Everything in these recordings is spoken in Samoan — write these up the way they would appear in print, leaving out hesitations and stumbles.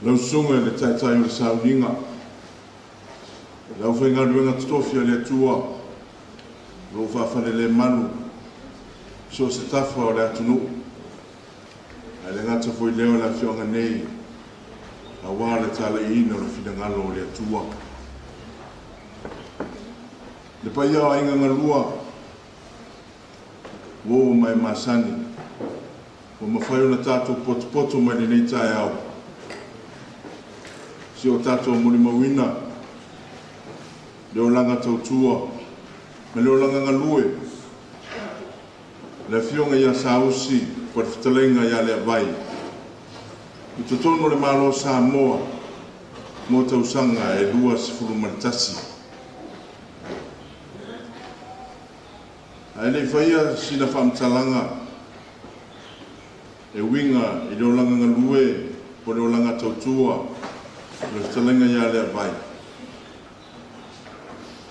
Lau Susuga i le Taitai o le Sauniga, le aufaigaluega totofi a le Atua o lo o faafalelemalu i so o se tafa o le atunuu, ae le gata foi i lea o le afioaga nei aua le talaiina o le finagalo o le Atua. Le paia o aiga galua, uo ma e masani, ua mafai ona tatou potopoto mai lenei taeao, si o tatou molimauina le olaga tautua ma le olaga galue, le afioga ia Saausi po o le fetalaiga ia Leavai, i totonu o le Malo o Samoa mo tausaga e 21. Ae le i faia sina faamatalaga e uiga i le olaga galue po o le olaga tautua o le fetalaiga ia Leavai,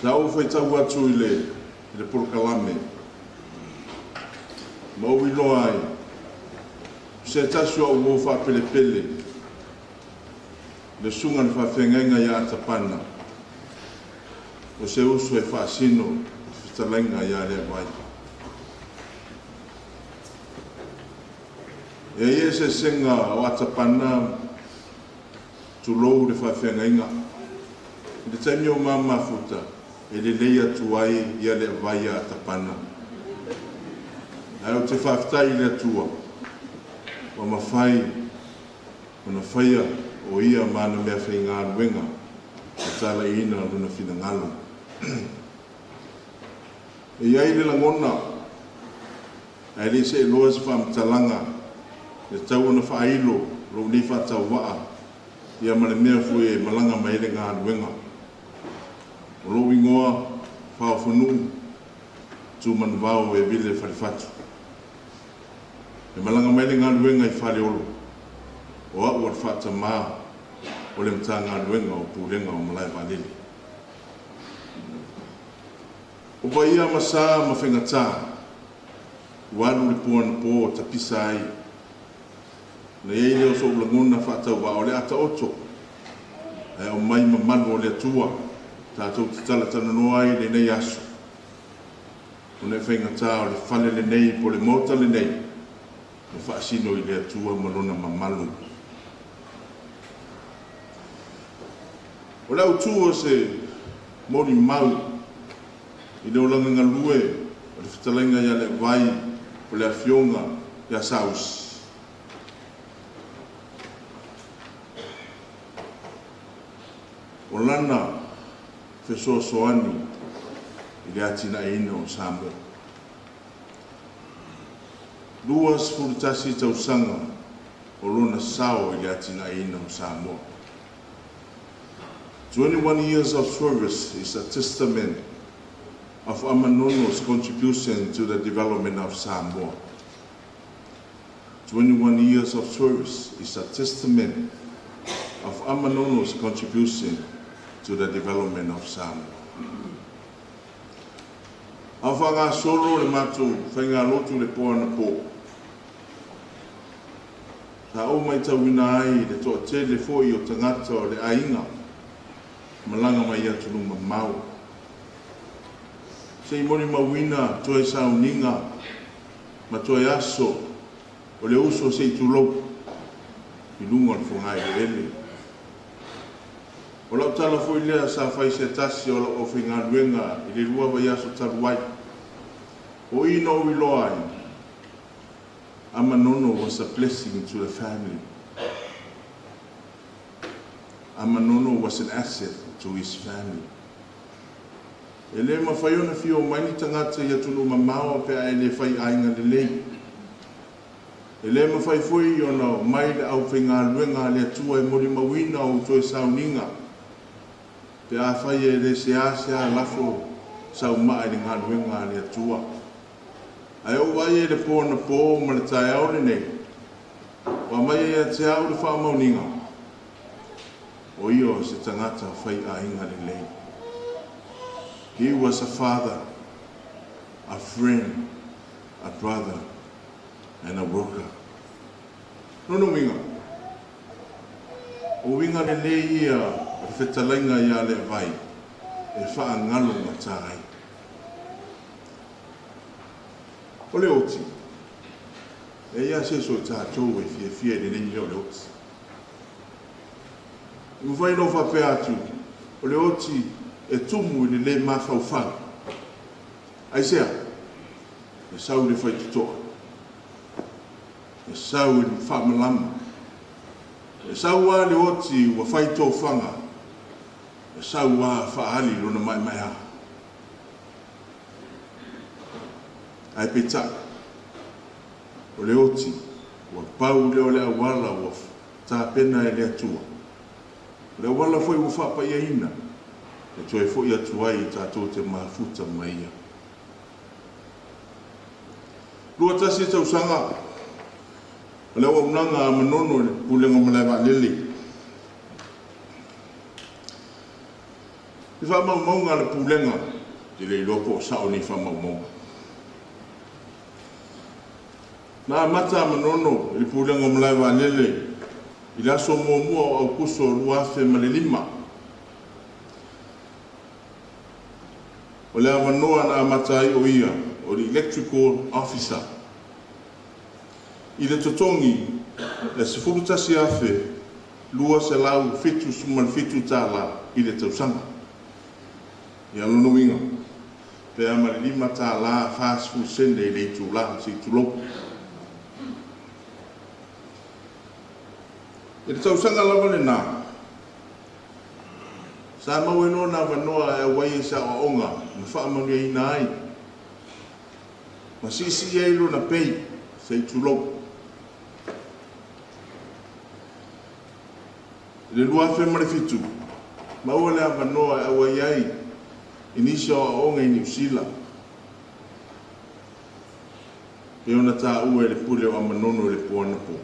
sa ou faitau atu i le polokalame ma ou iloa ai se tasi o au uo faapelepele, le susuga i le faafeagaiga ia Atapana, o se uso e faasino i le fetalaiga ia Leavai. E i ai eseesega o Atapana, tulou le faafeagaiga, i le taimi o mamafuta e lelei atu ai ia Leavai ia Atapana. Ae ou te faafetai i le Atua ua mafai ona faia o ia ma ana mea faigaluega e talaiina lona finagalo. E i ai le lagona, ae le seeloa se faamatalaga, e tatau ona faailo lou nei faatauvaa ia ma le mea foi e malaga mai ai le galuega. O lou igoa Faofonuu Tumanuvao e Vile Falefatu. E malaga mai le galuega i Faleolo, o au o le faatamā o le Matagaluega o Pulega o Malae Vaalele. O paia ma sa ma faigata, ua alu le po anapo o tapisa ai, na i ai lea o so'u lagona faatauvaa o le a taoto, ae aumai mamalu o le Atua tatou te talatalanoa ai lenei aso, ona e faigata o le fale lenei po o le maota lenei na faasino i le Atua ma lona mamalu. O le autū o se molimau i le olaga galue o le fetalaiga ia Leavai o le afioga ia Saausi. O lana fesoasoani i le atinaeina o Samoa. 21 tausaga o lona sao i le atinaeina o Samoa. 21 years of service is a testament of Amanono's contribution to the development of Samoa. 21 years of service is a testament of Amanono's contribution to the development of Samoa. A faagasolo le matou faigalotu le po anapo, sa ou matauina ai le toatele foi o tagata o le aiga malaga mai atunuu mamao se i molimauina toe sauniga ma toe aso o le uso se i tulou i luga o le fogaeleele. O lau tala foi lea sa fai se tasi o lau aufaigaluega i le 2 vaiaso talu ai. O i na ou iloa ai, Amanono was a blessing to the family. Amanono was an asset to his family. E le mafai ona fia omai ni tagata i atunuu mamao pe a e le fai aiga lelei. E le mafai foi ona omai le aufaigaluega a le Atua e molimauina o toe sauniga pe a fai e le seasea lafo saumaa i le galuega a le Atua. Ae ou vaai ai le po anapo ma le taeao lenei, ua aumai ai ia te au le faamaoniga, o ia o se tagata fai aiga lelei. He was a father, a friend, a brother, and a worker. Lona uiga, O uiga lelei ia o le fetalaiga ia Leavai e faagalogata ai. O le oti, e i ai lava se isi o tatou e fiafia i lenei mea o le oti. E mafai ona ou faapea atu, o le oti e tumu i le le mafaufau. Aisea? E sau i le faitotoa. E sau i le faamalama. E sau lava le oti ua fai tofaga, e sau lava faaali lona maemaea. Ae peitai, o le oti ua pau lea o le auala ua tapena e le Atua. O le auala foi ua faapaiaina e toe foi atu ai tatou te mafuta ma Ia. 21 tausaga o le auaunaga a Manono i le Pulega o Malae Vaalele. I faamaumauga a le Pulega, ou te le iloa po o sao nei faamaumauga. Na amata a Manono i le Pulega o Malae Vaalele i le aso 1 o Aukuso 2005. O le avanoa na amata ai o ia o le Electrical Officer i le totogi e $11,277 i le tausaga. Ia lona uiga, pe a ma le $5.40 i le itula, se i tulou. I le tausaga lava lena, sa maua ai lona avanoa e auai ai i se aoaoga na faamanuiaina ai ma siisii ai lona pay, se i tulou. I le 2007, maua le avanoa e auai ai i nisi o aoaoga i Niu Sila, pei ona taua e le pule o Amanono i le po anapo.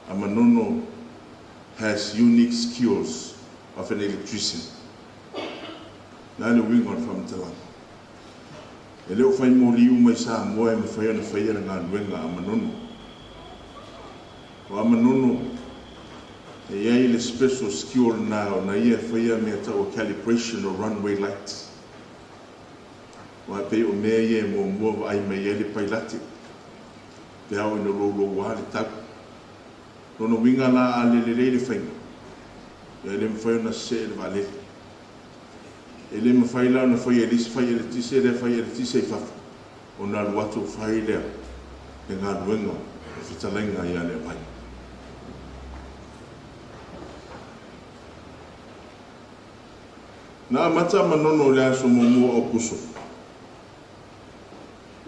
Amanono has unique skills of an electrician. O le a le uiga o le faamatalaga? E le o fai moli uma i Samoa e mafai ona faia le galuega a Amanono. O Amanono e i ai le special skill lena ona ia e faia mea tau o calibration o runway lights. Aua e pei o mea ia e muamua vaai mai ai le pailate pe a oo ina louloua le tau. Lona uiga la a le lelei le faiga, ia e le mafai ona sesee le vaalele. E le mafai la ona faia e le isi fai eletise lea fai eletise i fafo ona alu atu fai lea le galuega o fetalaiga ia Leavai. Na amata Manono i le aso 1 o Aukuso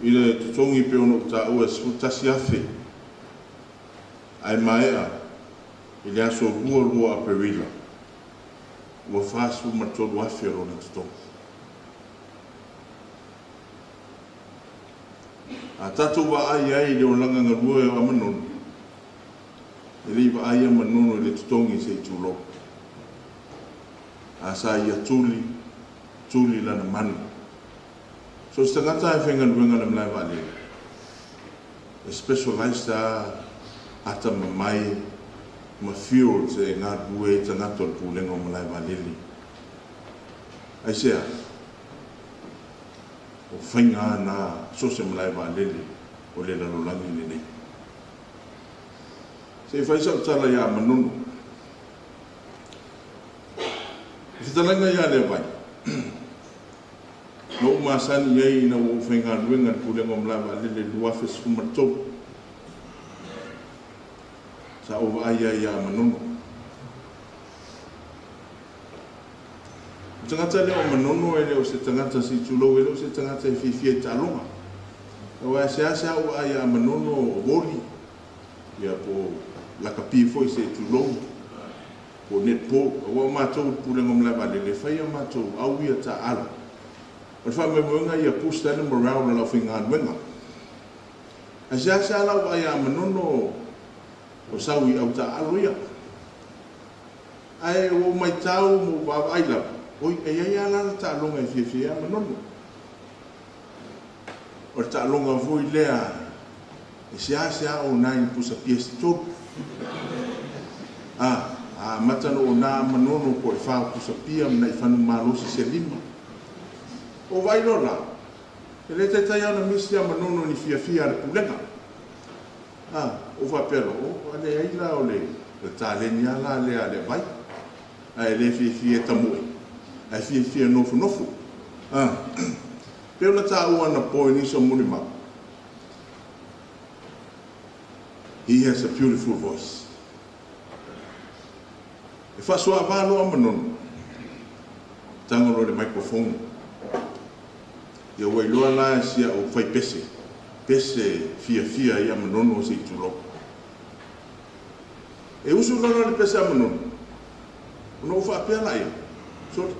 i le totogi pei ona ou taua e 11,000 ae maea i le aso 22 o Aperila ua 43,000 lona totogi. A tatou vaai ai i le olaga galue o Amanono, e le i vaai Amanono i le totogi se i tulou. A sa ia tuli, tuli lana manu. So o se tagata e faigaluega i le malae vaalele, e specialized a atamamai ma fields e galulue ai tagata o le Pulega o Malae Vaalele. Aisea? O faiga na so se malae vaalele o le lalolagi lenei. Se i fai sau tala ia Manono. I fetalaiga ia Leavai, na ou masani ai ina ua ou faigaluega i le Pulega o Malae Vaalele i le 2013. Sa ou vaai ai ia Manono. O le tagata lea o Manono e le o se tagata se i tulou, e le o se tagata e fiafia i taaloga. Aua e seasea ou vaai ia Manono o voli, ia po o lakapi foi se i tulou, po o netball. Aua o matou i le Pulega o Malae Vaalele, e fai a matou au ia taaalo. O le faamoemoega ia boost ai le morale o le aufaigaluega. Ae seasea la ou vaai ia Manono o sau i au taaalo ia. Ae ua ou matau ma ou vaavaai lava, oi, e i ai lava la le taaloga e fiafia ai a Manono. O le taaloga foi lea e seasea ona i pusa pia se tolu. Amata ona ou ona Manono po o le 4 o pusa pia ma nai manumalosi se 5. Ou vaai loa la, e le taitai lava ona misi ia Manono i ni fiafia a le pulega. Ou faapea loa, o, a leai la o le taleni lava la lea a le vai. Ae le fiafia e tamoe, ae fiafia e nofonofo. Pei ona taua anapo i nisi o molimau, he has a beautiful voice. E faasoaava loa Manono, tago loa i le microphone. Ia ua iloa la e si au fai pese, pese fiafia ia Manono se i tulou. E usu loa la le pese a Manono, ona ou faapea laia, sole,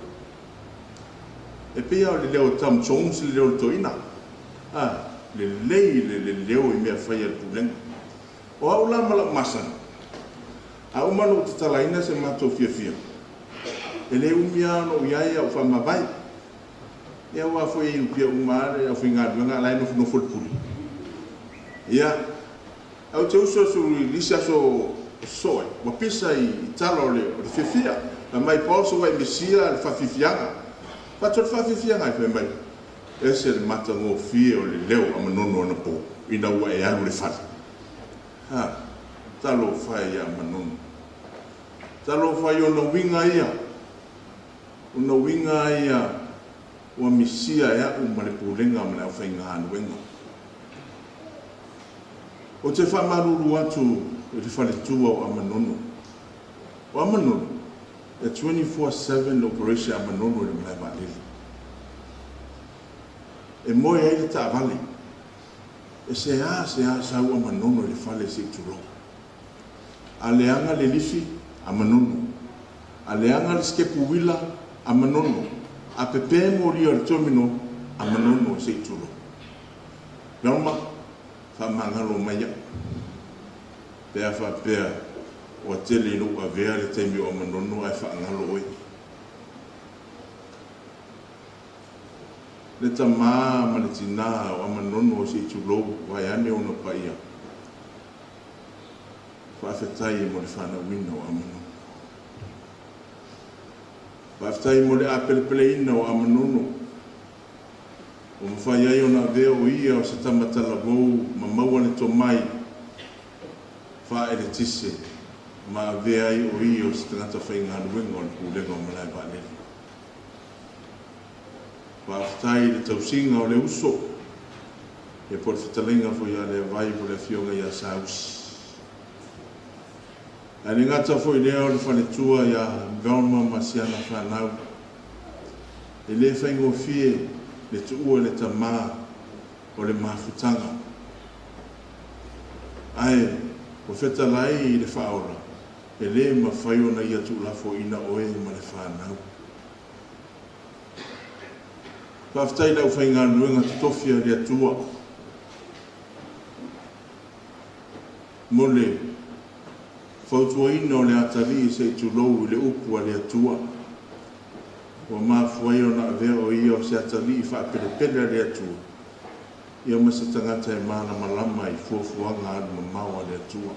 e pei lava o le leo o Tom Jones le leo o le toeaina. Lelei le leo i mea fai a le pulega. O au la ma lau masani, a uma ona ou tatalaina se matou fiafia, e le umi lava ona ou i ai a ou faamavae. Ia aua foi e iupia uma lava le aufaigaluega a o la e nofonofo le pule. Ia, ae ou te usu atu i le isi aso o sosoo ai, ua pisa i tala o le fiafia. Fai mai, Boss ua e misia le faafiafiaga. Fai atu, o le faafiafiaga ai? Fai mai, ese le matagofie o le leo a Manono anapo ina ua e alu i le fale. Ha, talofa e ia Manono. Talofa i ona uiga ia. Ona uiga ia ua misia e au ma le pulega ma le aufaigaluega. Ou te faamalulu atu i le faletua o Manono. O Manono, e 24/7 operation a Manono i le malae vaalele. E moe ai le taavale. E se a sau a Manono i le fale se i tulou. A leaga le lifi, a Manono. A leaga le sikepu uila, a Manono. A pepe moli o le terminal, a Manono se i tulou. Velma, faamagalo mai au. Pe a faapea ua tele i lou avea le taimi o Manono ae faagalo oe. Le tamā ma le tinā o Manono se i tulou vaeane ona paia. Faafetai mo le fanauina o Manono. Faafetai mo le apelepeleina o Manono. O mafai ai ona avea o ia o se tamatalavou ma maua le tomai faaeletise ma avea ai o ia o se tagata faigaluega o le pulega o malae vaalele. Faafetai i le tausiga o le uso ia po o le fetalaiga foi ia Leavai po o le afioga ia Sausi. Ae le gata foi lea o le faletua ia Velma ma siana fanau. E le faigofie le tuua le tamā o le mafutaga. Ae ua fetalai i le faaola, e le mafai ona ia tuulafoaiina oe ma le fanau. Faafetai i le aufaigaluega totofi a le Atua mo le fautuaina o le atalii se i tulou i le upu a le Atua. Ua mafua ai ona avea o ia o se atalii faapelepele a le Atua, ia ma se tagata e malamalama i fuafuaga alumamao a le Atua.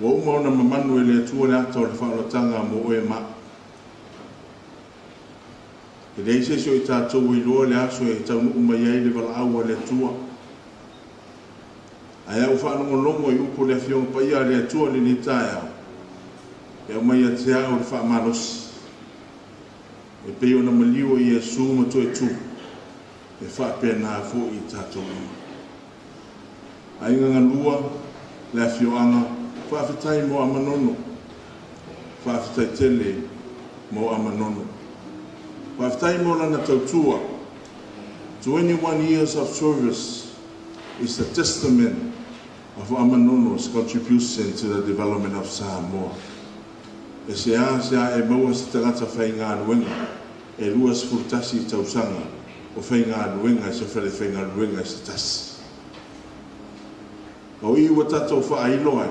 Ua uma ona mamanu e le Atua le ata o le faaolataga mo oe ma. E leai se isi o i tatou e iloa le aso e taunuu mai ai le valaau a le Atua. Ae a ou faalogologo i upu o le Afioga Paia a le Atua i lenei taeao, e aumai ia te au le faamalosi. E pei ona maliu o Iesu ma toe tu, e faapena foi i tatou uma. Aiga galua, le afioaga, faafetai mo Manono. Faafetai tele mo Manono. Faafetai mo lana tautua. 21 years of service is a testament of Manono's contribution to the development of Samoa. E se a se a e maua se tagata faigaluega e 21 tausaga o faigaluega e se fale faigaluega e se tasi. O i ua tatou faailo ai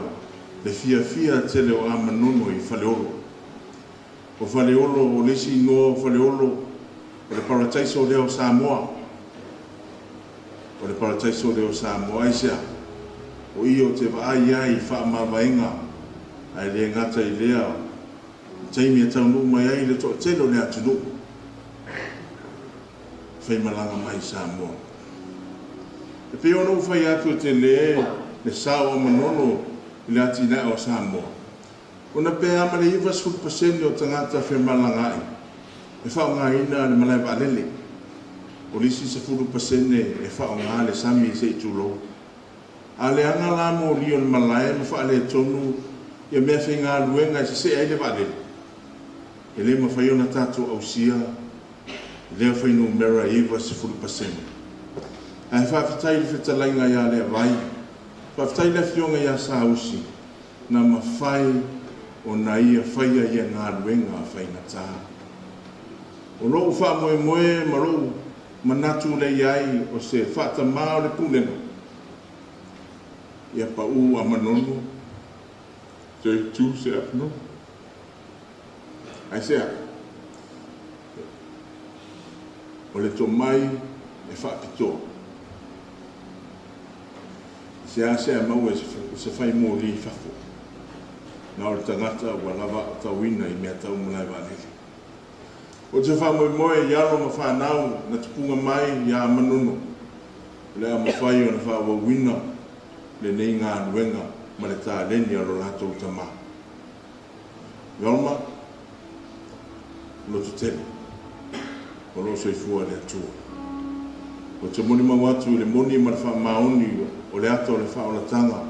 le fiafia tele o Manono i Faleolo. O Faleolo, o le isi igoa o Faleolo, o le parataiso lea o Samoa. O le parataiso lea o Samoa, aisea? O i o te vaai ai i faamavaega Ae le gata i lea, o le taimi e taunuu mai ai le toatele o le atunuu e faimalaga mai i Samoa. E pei ona ou fai atu e tele le sao o Manono i le atinae o Samoa, ona pe a ma le 90% o tagata femalagaai e faaaogaina le malae vaalele, o le isi 10% e faaaoga le sami se i tulou. A leaga la moli o le malae ma faaletonu ia meafaigaluega e sesee ai le vaalele, e le mafai ona tatou ausia lea fuainumera e 90%. Ae faafetai i le fetalaiga ia Leavai, faafetai i le afioga ia Sausi na mafai ona ia faia ia galuega faigata. O lou faamoemoe ma lou manatu lea i ai o se faatamā o le Pulega, ia pau a Manono toe tu se avanoa. Aisea? O le tomai e faapitoa. E seasea maua e se fai moli i fafo, na o le tagata ua lava aotauina i mea tau malae vaalele. Ou te faamoemoe i alo ma fanau na tupuga mai ia Manono, o le a mafai ona faaauauina lenei galuega ma le taleni a lo latou tamā. Velma, lototele, o lo o soifua le Atua. Ou te molimau atu i le moni ma le faamaoni o le ata o le faaolataga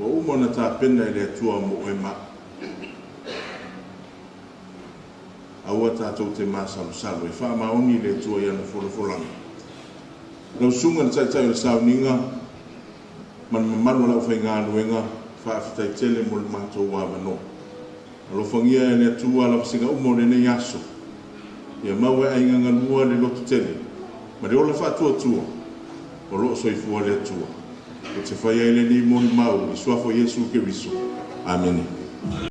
ua uma ona tapena e le Atua mo oe ma au. Aua tatou te masalosalo, e faamaoni le Atua i ana folafolaga. Lau susuga i le Taitai o le Sauniga ma le mamalu o le aufaigaluega, faafetai tele mo le matou avanoa. Alofagia e le Atua lavasiga uma o lenei aso, ia maua e aiga galua le lototele ma le ola faatuatua o lo o soifua le Atua. Ou te fai ai lenei molimau i le suafa o Iesu Keriso. Amene.